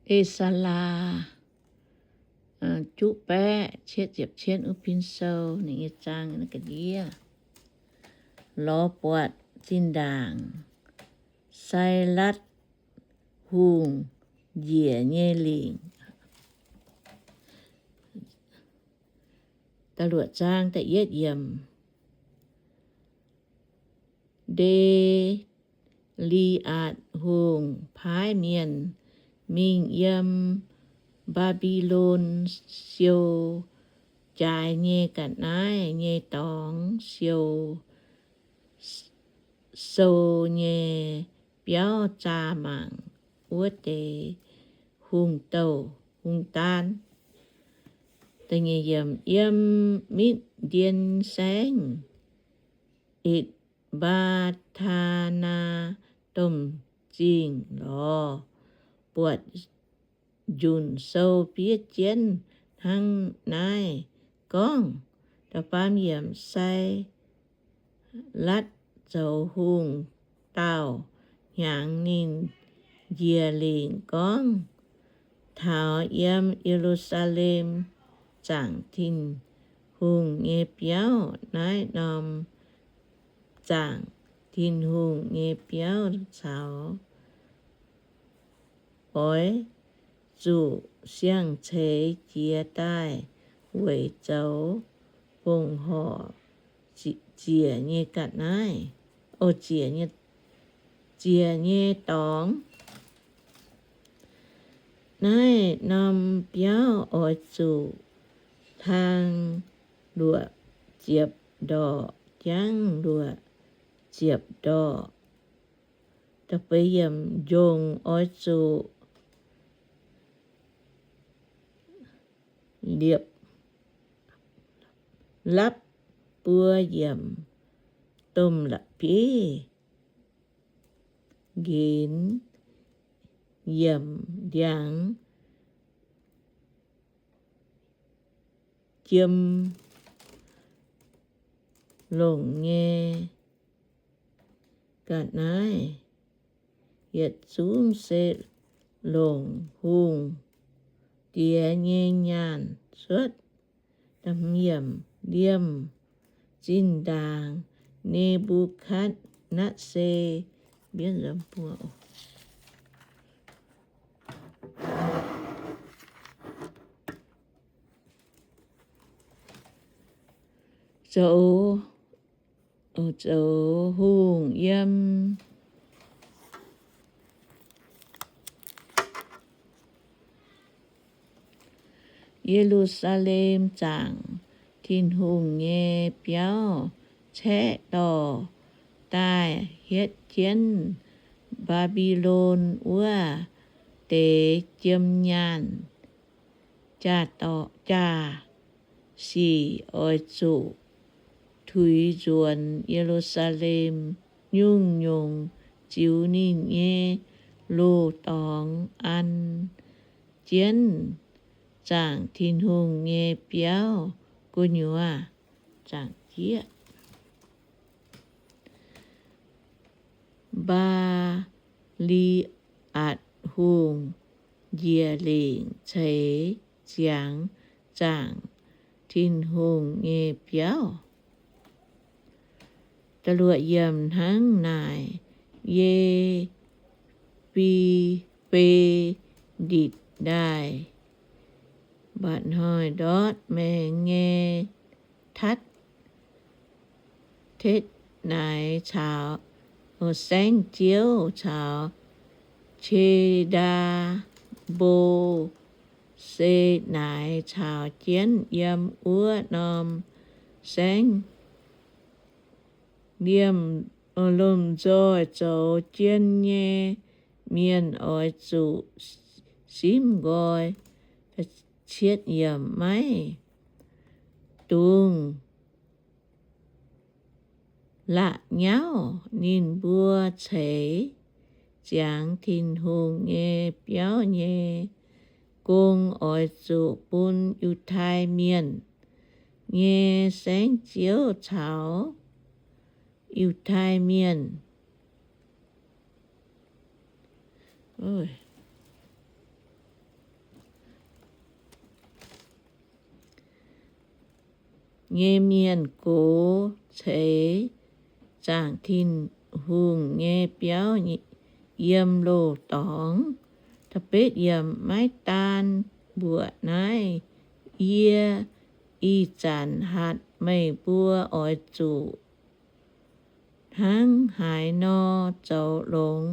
E^saa^laa, juqv baeqv cietv ziepc cien wuov pin sou, ninh nyei zaang ga'ndiev. Lorz buatc zinh ndaangc Sailatv Hungh njiec nyei lingc. Da'luoqc zaang da'yietv yiemc. Nde^li^atc Hungh paaiv mienh mingh yiem Mbaa^mbi^lon siou jaaix nyei ga'naaiv nyei dorngx, siou sou nyei biauv zaah mangc wuov deix hungh douh hungh daan. Yiem Mitv^ndien Saengv, Etc^mbaa^taa^naa Domh Zingh lorz buatc njunc sou fiev jienv hnangv naaiv gorngv. Da'faam yiemc. Sailatv zoux hungh daauh hnyangx, ninh njiec lingc gorngv taux yiem Ye^lu^saa^lem zaangc Tin-Hungh nyei biauv. Naaiv norm zaangc Tin-Hungh nyei biauv caux oix zuqc siang-ceix jiez daaih weic zoux fongc horc ziec nyei ga'naaiv, o, ziec nyei, ziec nyei dorngx. Naaiv norm biauv oix zuqc hlang luoqc ziepc ndorqc, jangv luoqc ziepc ndorqc. Da'feix yiemc. Njongc oix zuqc liepc lapv buo yiemc domh la'bieiv nqenx yiemc ndiangx jiem longc nyei ga'naaiv. Yietc zungv se longc hungh diex nyei nyaanh cuotv. Liemh zinh ndaangc Ne^mbu^katv^netv^saa zoux, zoux hungh yiem Ye^lu^saa^lem zaangc Tin-Hungh nyei biauv caeqv dorh daaih hietv jienv Mbaa^mbi^lon wuov deix jiem nyaanh. Jaa-dorc, jaa-sic oix zuqc tuix nzuonx Ye^lu^saa^lem nyungc-nyungc ziux ninh nyei loz-dorngx an jienv zaangc Tin-Hungh nyei biauv gu'nyuoz. Zaangc jieqv. Mbaa^li^atc Hungh njiec lingc ceix ziangx zaangc Tin-Hungh nyei biauv. Hnangv naaic, Ye^fe^nditc ndaaih mba'hnoi ndortv maengx nyei Tatv, Tetv^naaic caux, Saengv Ziouv caux, Qe^ndaa, Mbo^se^naaic caux jienv yiem wuov norm saengv. Liemh, lomh nzoih zoux jien nyei mienh oix zuqc simv nqoi. Maiv dungx la'nyauv ninh mbuo ceix ziangx Tin-Hungh nyei biauv nyei gong oix zuqc bun Yiutai Mienh nyei saengv-ziouv caux Yiutai Mienh. nyei mienh gox ceix zaangc Tin-Hungh nyei biauv yiem loz-dorngx. Maiv daan mbuoqc naaiv, yie ih zanc hatc meih mbuo oix zuqc hnangv haaix nor zoux longx,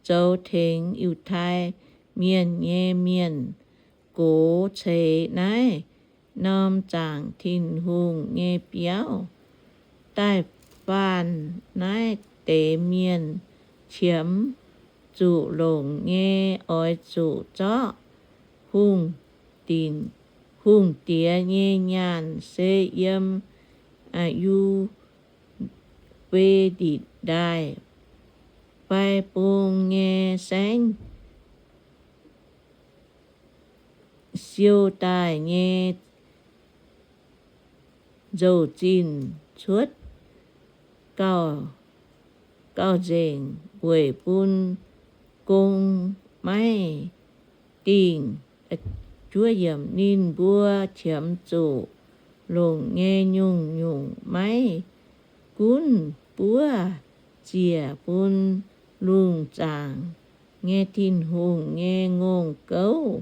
zoux tengx Yiutai Mienh nyei mienh gox ceix naaiv norm zaangc Tin-Hungh nyei biauv. Da'faanh naaiv deix mienh qiemx zuqc longc nyei, oix zuqc zorqv hungh diex nyei nyaanh, se yiem Yu^fe^ditc Ndaaih fai bung nyei saengv siou daaih nyei nzou-zinh cuotv gauh nzengc, weic bun gong maiv dingh. Ninh mbuo qiemx zuqc longc nyei nyungc-nyungc maiv gunv buov ziec bun lungh zaangc nyei Tin-Hungh nyei ngongh gouv,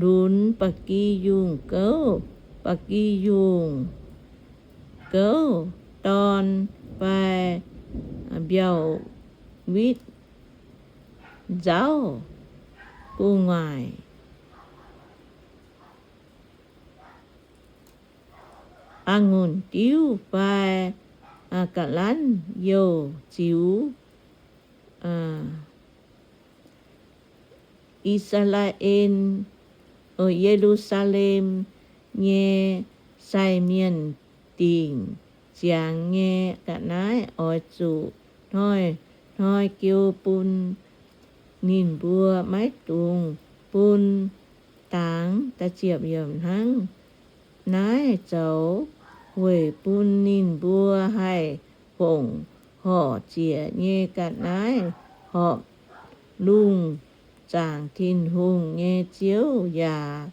lunx ba'gi yungh gouv, ba'gi yungh gouv dorn fai mbiauh witv nzauv gu'nguaaic, a'ngunc diuv fai ga'lanv-youh ziux. I^saa^laa^en, Ye^lu^saa^lem nyei sai mienh dingc ziangx nyei ga'naaiv oix zuqc hnoi-hnoi jiu bun ninh mbuo, maiv dungx bun dangx. Hnangv naaiv zoux weic bun ninh mbuo haih fongc horc ziec nyei ga'naaiv horpc lungh zaangc Tin-Hungh nyei Ziouv, yaac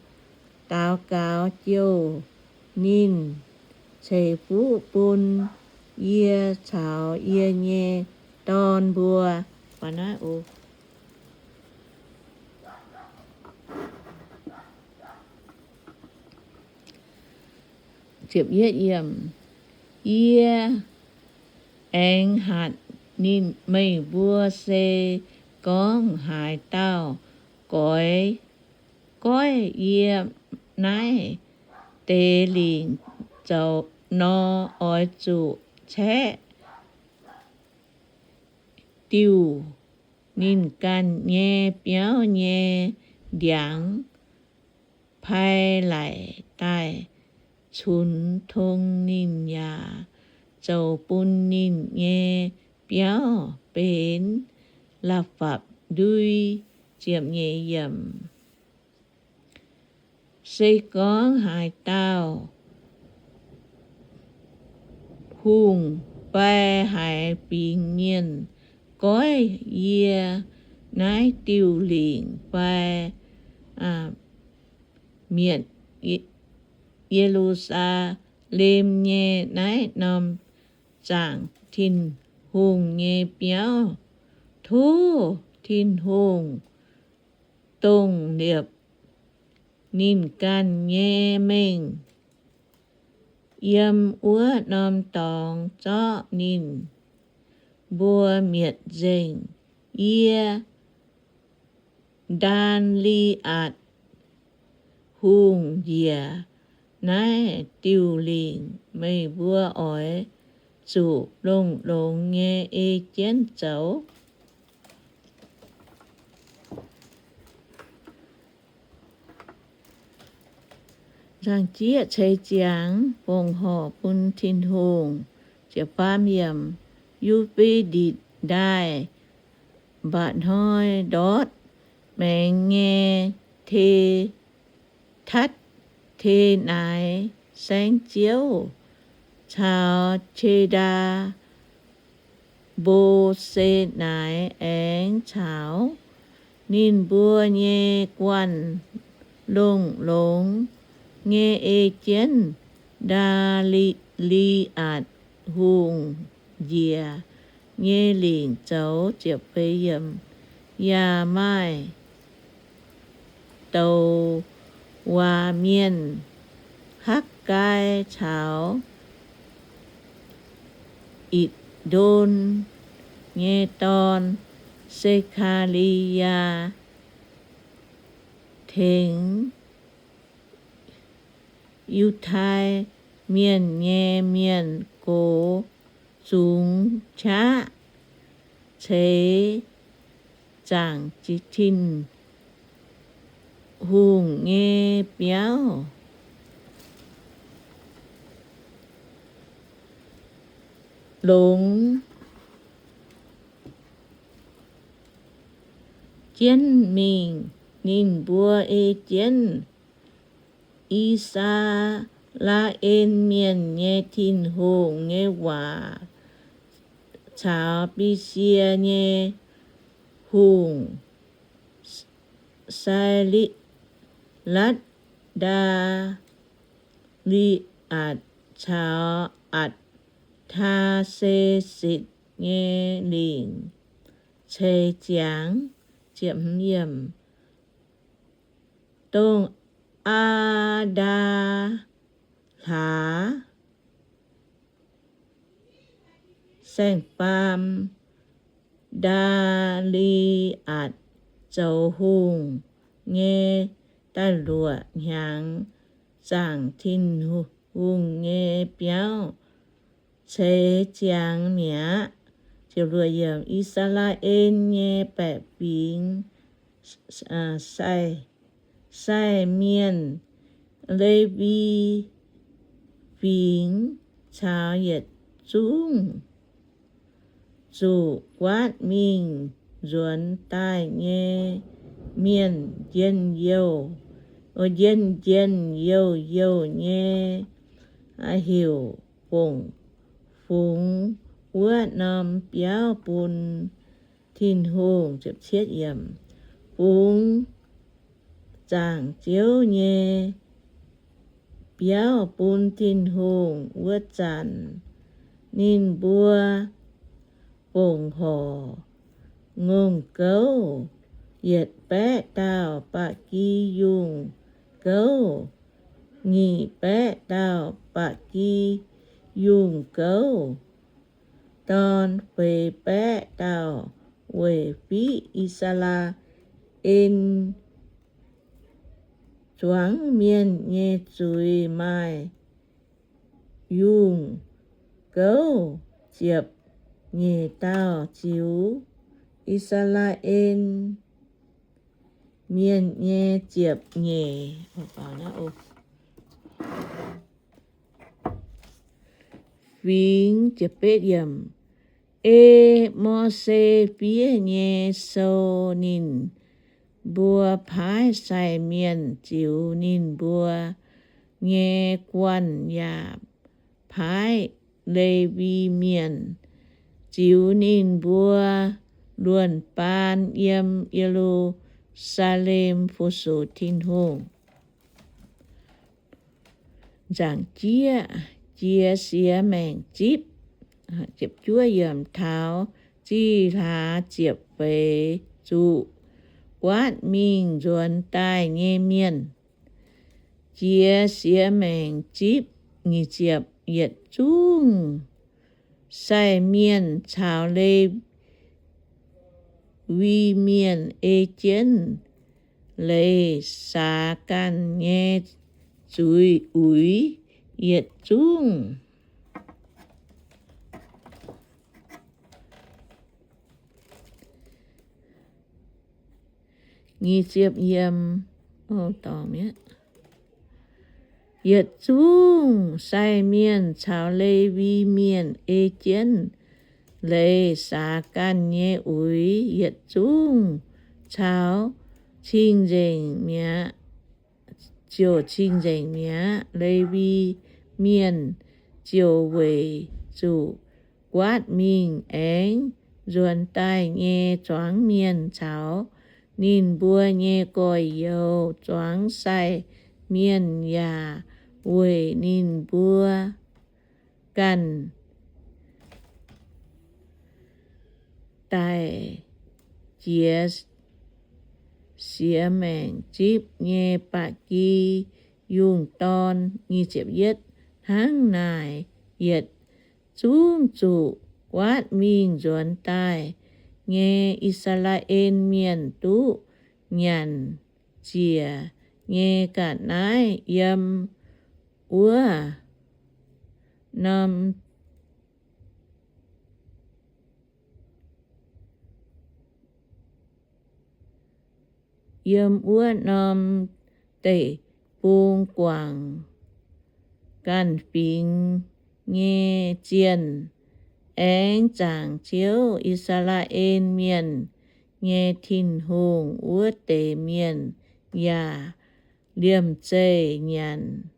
daux gaux jouh ninh ceix fuqv bun yie caux yie nyei dorn mbuo. Yie aengx hatc meih mbuo, se gorngv haaix dauh goiv, goiv yie naaiv deix lingc zoux nor, oix zuqc caeqv diuh ninh ganh nyei biauv nyei ndiangx-pai laic daaih cunx tong ninh, yaac zoux bun ninh nyei biauv benx la'fapv-ndui. Se gorngv haaix dauh hungh fai haaix fingx mienh goiv yie naaiv diuh lingc fai mietc Ye^lu^saa^lem nyei naaiv norm zaangc Tin-Hungh nyei biauv, tov Tin-Hungh dongh liepc ninh ganh nyei mengh yiem wuov norm dorngx zorqv ninh mbuo mietc nzengc. Yie, Ndaa^li^atc Hungh, njiec naaiv diuh lingc. Meih mbuo oix zuqc longx-longx nyei ei jienv zoux. Nzangc-jieqv ceix ziangx fongc horc bun Tin-Hungh. Yu^fe^ditc Ndaaih mba'hnoi ndortv maengx nyei Te, Tatv^te^naaix Saengv Ziouv caux Qe^ndaa Mbo^se^naaix aengx caux ninh mbuo nyei guanh longx-longx nyei ei jienv Ndaa^li^atc Hungh njiec nyei lingc zoux. Yaac maaih douc waac mienh, Hakv^gai caux Itc^ndon nyei dorn, Se^kaa^li^yaa, tengx Yiutai Mienh nyei mienh gox zungx qaqv ceix zaangc Tin-Hungh nyei biauv, longx jienv mingh. Ninh mbuo ei jienv I^saa^laa^en Mienh nyei Tin-Hungh nyei waac caux Besie nyei hungh, Sai^latv, Ndaa^li^atc caux Atc^taa^se^sitc nyei lingc ceix ziangx. Dongh Aa^ndaa Hlaax saeng-faam, Ndaa^li^atc zoux hungh nyei da'luoqc hnyangx zaangc Tin-Hungh nyei biauv ceix ziangx mi'aqv. I^saa^laa^en nyei baeqc fingx, sai, sai mienh, Lewi Fingx caux yietc zungv zuqc guaatv mingh nzuonx daaih nyei mienh njien-youh, njien-njien youh youh nyei heuc bongc fungx wuov norm biauv bun Tin-Hungh. Fungx zaangc Ziouv nyei biauv bun Tin-Hungh wuov zanc, ninh mbuo bongc horc ngongh gouv yietc baeqv dauh ba'gi yungh gouv, nyic baeqv dauh ba'gi yungh gouv, dorn feix baeqv dauh, weic fiqv I^saa^laa^en zuangx mienh nyei zuiz. Maaih yungh gouv ziepc nyeic dauh ziux I^saa^laa^en Mienh nyei ziepc nyeic fingx. Ei Mose fiev nyei sou, ninh mbuo paaiv sai mienh ziux ninh mbuo nyei guanh yaac paaiv Lewi Mienh ziux ninh mbuo luonh baan yiem Ye^lu^saa^lem fu-sux Tin-Hungh. Nzaangc jieqv, jiex siex maengc zipv. Taux zih hlaax ziepc feix zuqc guaatv mingh nzuonx daaih nyei mienh, jiex siex maengc zipv nyic ziepc, yietc zungv sai mienh caux Lewi Mienh ei jienv leiz saax ganh nyei zuiz uix yietc zungv. Yietc zungv sai mienh caux Lewi Mienh ei jienv leiz saax ganh nyei uix yietc zungv caux cing-nzengc mi'aqv, ziouc cing-nzengc mi'aqv. Lewi Mienh ziouc weic zuqc guaatv mingh aengx nzuonx daaih nyei zuangx mienh caux ninh mbuo nyei gorx-youz, zuangx sai mienh yaac weic ninh mbuo ganh daic jiex siex maengc zipv nyei ba'gi yungh dorn. Hnangv naaic, yietc zungv zuqc guaatv mingh nzuonx daaih nyei I^saa^laa^en Mienh duqv nyanc ziec nyei ga'naaiv yiem wuov norm yiem wuov norm deic-bung guangc ganh fingx nyei zienh. Aengx zaangc Ziouv, I^saa^laa^en Mienh nyei Tin-Hungh, wuov deix mienh yaac liemh zeih nyanc,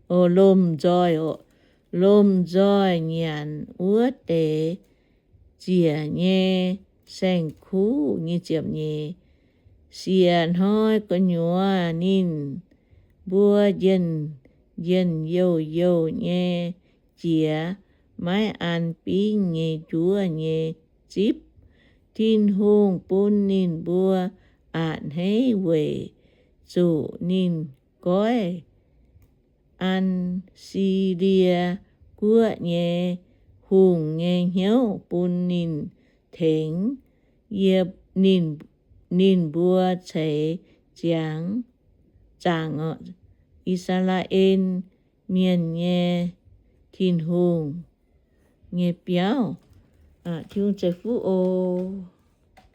o, lomh nzoih, lomh nzoih nyanc wuov deix ziec nyei saeng-kuv. Siec hnoi gu'nyuoz ninh mbuo njien-youh youh nyei jiex, maiv an bingv nyei njuov nyei zipv. Tin-Hungh bun ninh mbuo a'hneiv weic zuqc ninh goiv An^si^lie Guoqv nyei hungh nyei hnyouv bun ninh tengx yie, ninh mbuo ceix ziangx, zaangc I^saa^laa^en Mienh nyei Tin-Hungh nyei biauv. Tin-Hungh ceix fuqv oc.